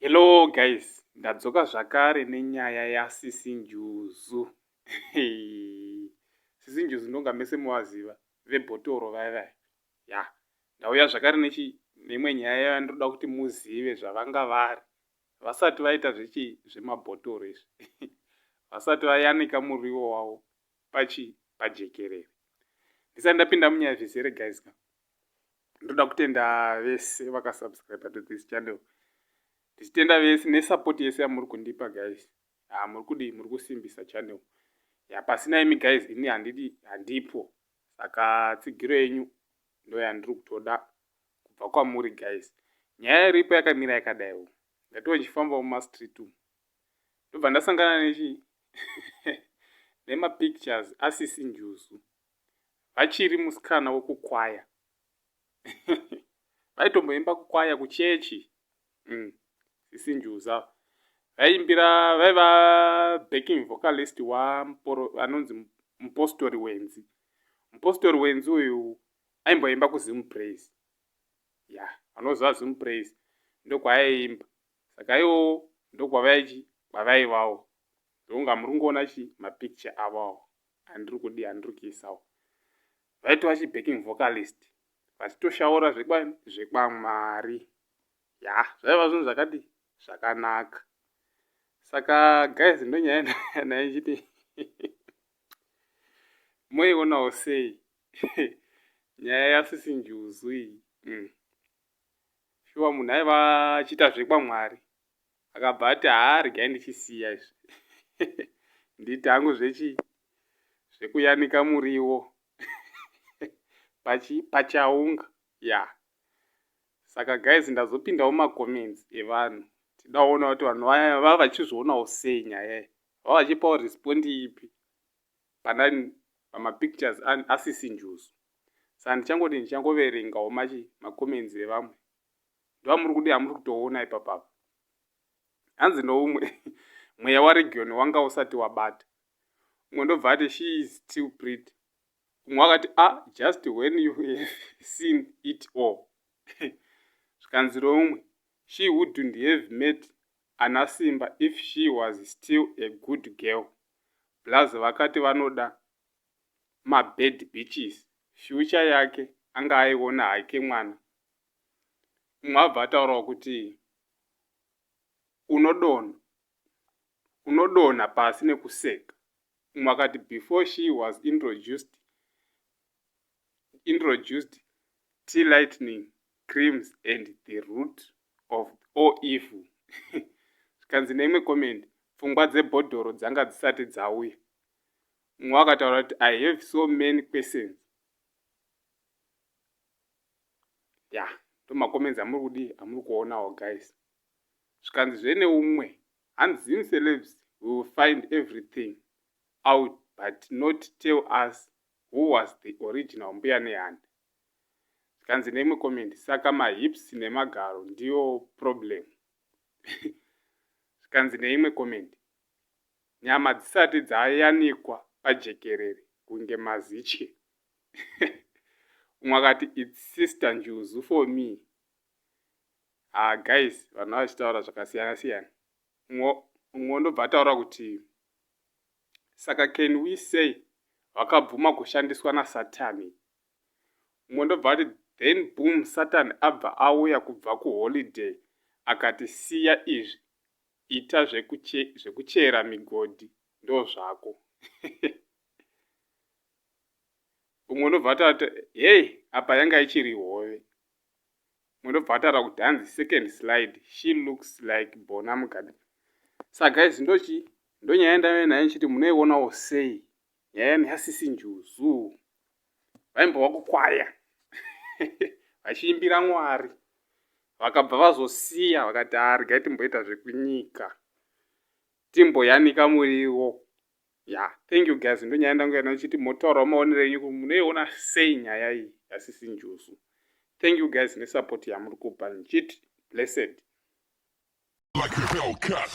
Hello guys, ndadzoka zvakare nenyaya yaSisi Njuzu. Sisi Njuzu ndonga mese muvaziva vebhotoro vaya vaya. Ya, ndauya zvakare nechi neimwe nyaya yandinoda kuti muzive zvavanga vari vasati vaita zvechi zvemabhotoro izvi. Vasati vayanika muriwo wavo pachi pajekerere. Ndisati ndapinda munyaya zvizere guys ka. Ndoda kutenda vese vakasubscribe to this channel. Ndichitenda vese nesupport yese yamuri kundipa guys. Ha, muri kudii? Muri kusimbisa channel. Ya, pasina imi guys ini handidi handipo. Saka tsigiro yenyu ndo yandiri kutoda kubva kwamuri guys. Nyaya iripo yakamira yakadaiwo. Ndatiwo ndichifamba mumastreet umu. Ndobva ndasangana nechi nemapictures asisi Njuzu. Vachiri musikana wekukwaya. Vaitomboimba kukwaya kuchechi. Sisi Njuza. Vaiimbira vaiva backing vocalist wa anonzi Mupostori Wenzi. Mupostori Wenzi uyu aimboimba kuZim Praise. Ya, vanoziva Zim Praise ndokwaaiimba. Saka iwo ndokwavaichi kwavaivawo. Ndonga muri kungoona chi mapicture avo andiri kudi andiri kuisawo. Vaitova chi backing vocalist vachitoshaura zvekwa zvekwaMwari. Ya, zvaiva zvinhu zvakadi zvakanaka. Saka guys ndonyaya naye chiti moionawo sei nyaya yaSisi Njuzu iyi. Shuwa munhu aiva achiita zvekwaMwari akabva ati haa regai ndichisiya izvi ndiite hangu zvechi zvekuyanika muriwo pachi pachaunga ya. Yeah. Saka guys ndazopindawo macomments evanhu tidaona kuti vanhu vaya vava vachizvionawo sei nyaya iyi, vava vachipawo respond ipi pana pamapictures asisi Njuzu. Saka ndichangoti ndichangoverengawo machi macomments evamwe ndovamuri kudi amuri kutoona ipapapa. Hanzi noumwe mweya waRegion wanga usati wabata. Umwe ndobva ati she is still pretty. Umwe akati ah just when you have seen it all. Zvikanzi noumwe she wouldn't have met ana Simba if she was still a good girl. Blaz vakati vanoda mabad bitches. Future yake anga aiona hake mwana. Umwe abva ataurawo kuti unodonha unodonha pasi nekuseka. Umwe akati before she was introduced tea lightning creams and the root of all evil. Zvikanzi neimwe comment pfungwa dzebhodhoro dzanga dzisati dzauya. Mumwe akataura kuti I have so many questions. Ya, yeah, ndo macomments amuri kudii amuri kuonawo guys. Zvikanzi zvene umwe hanzi Zim celebs will find everything out but not tell us who was the original Mbuya Nehanda. Zvikanzi neimwe comment saka mahips nemagaro ndiyo problem. Zvikanzi neimwe comment nyama dzisati dzayanikwa pajekerere kunge mazitye. Umwe akati it's sister Njuzu for me. Ah guys, vanhu vachitaura zvakasiyana siyana. Umwe ndobva ataura kuti saka can we say vakabvuma kushandiswa naSatani. Umwe ndobva ati then boom Satan abva auya kubva kuholiday akati siya izvi ita zvekuchera migodhi ndozvako. Umwe ndobva atati hey apa yanga ichiri hove. Umwe ndobva ataura kuti hanzi second slide she looks like Bona Mugabe. Saka guys ndochi ndonyaya ndaive nayo nchiti munoionawo sei nyaya yaSisi Njuzu. Vaimbova kukwaya vachiimbira Mwari vakabva vazosiya vakati haa regai timboita zvekunyika timboyanika muriwo. Ya, thank you guys, ndonyaya ndangu yana chiti motaurawo maonero enyu kuti munoiona sei nyaya iyi yaSisi Njuzu. Thank you guys nesupport yamuri kupa nchiti blessed. Like a Hellcat.